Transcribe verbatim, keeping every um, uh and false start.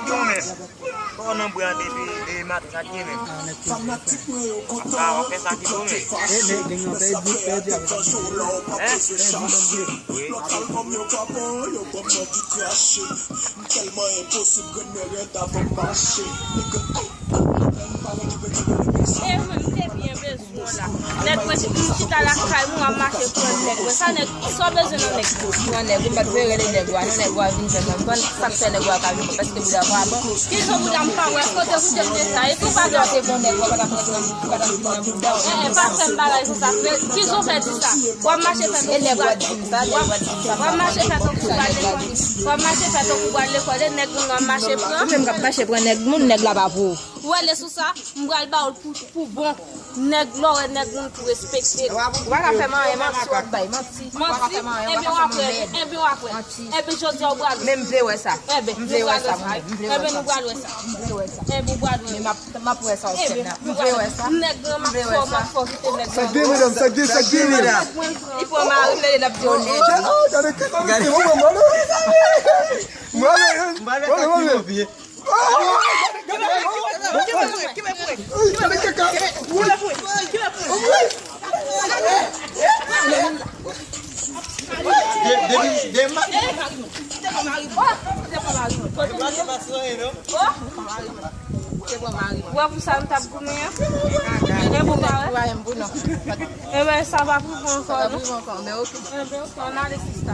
Bon, men. Kò nan bwa depi de maten, sa k gen menm? Ah, w ap fè sa ki bon, men. E, men, gen yon pèdi, pèdi avè sa. Hein? Pèdi, pèdi. Wi. E mwen, m te byen bezwen. Nèg mwen, m chita lakay mwen, m ap mache pran nèg mwen. Sa nèg, sa w bezwen nan nèg? Pran nèg, ou pa t vle rele nèg ou a, non, nèg ou a vin jwenn mwen. M konn sa k fè nèg ou a ka vin mwen, paske bouda pa bon. Ki jan bouda m pa wè, kote koute m te sa? E tou pa te bon nèg, ou pa t ap rete nan, ou pa t ap vin nan bouda w. Eh, eh, pa fè m bagay konsa. Ki jan w fè di sa? W ap mache fè ton kou bwa. W ap mache fè ton kou bwa lekòl. W ap mache fè ton kou bwa lekòl. E nèg moun w ap mache pran. Ou menm k ap mache pran nèg moun, nèg la pa pou ou. Ou wè lè sou sa, m pral ba w l pou, pou bon. Nèg, lè w wè nèg moun pou respekte l. Ou pa ka fè m anyen, manti w ap bay, manti. Manti? Ebyen w ap wè, ebyen w ap wè. Ebyen jodi a w pral wè. Men m vle wè sa. Ebyen, m vle wè sa, mwen menm. M vle wè sa. Ebyen nou pral wè sa. M vle wè sa. Ebyen w pral wè sa. M ap, m ap wè sa w fè la. M vle wè sa. Nèg gran m ap fò, m ap fò kite nèg gran. Sa k gen, medam? Sa k gen, sa k gen, medam? Li pran mari m, lè l ap di w nèg. Ah, gade kaka, gade, mwen, mwen, mwen. Mwen, mwen, mwen. Wè pou sa m t ap goumen an? Ebyen, sa pa pou mwen ankò, non? Ebyen, ok, ann ale, sista.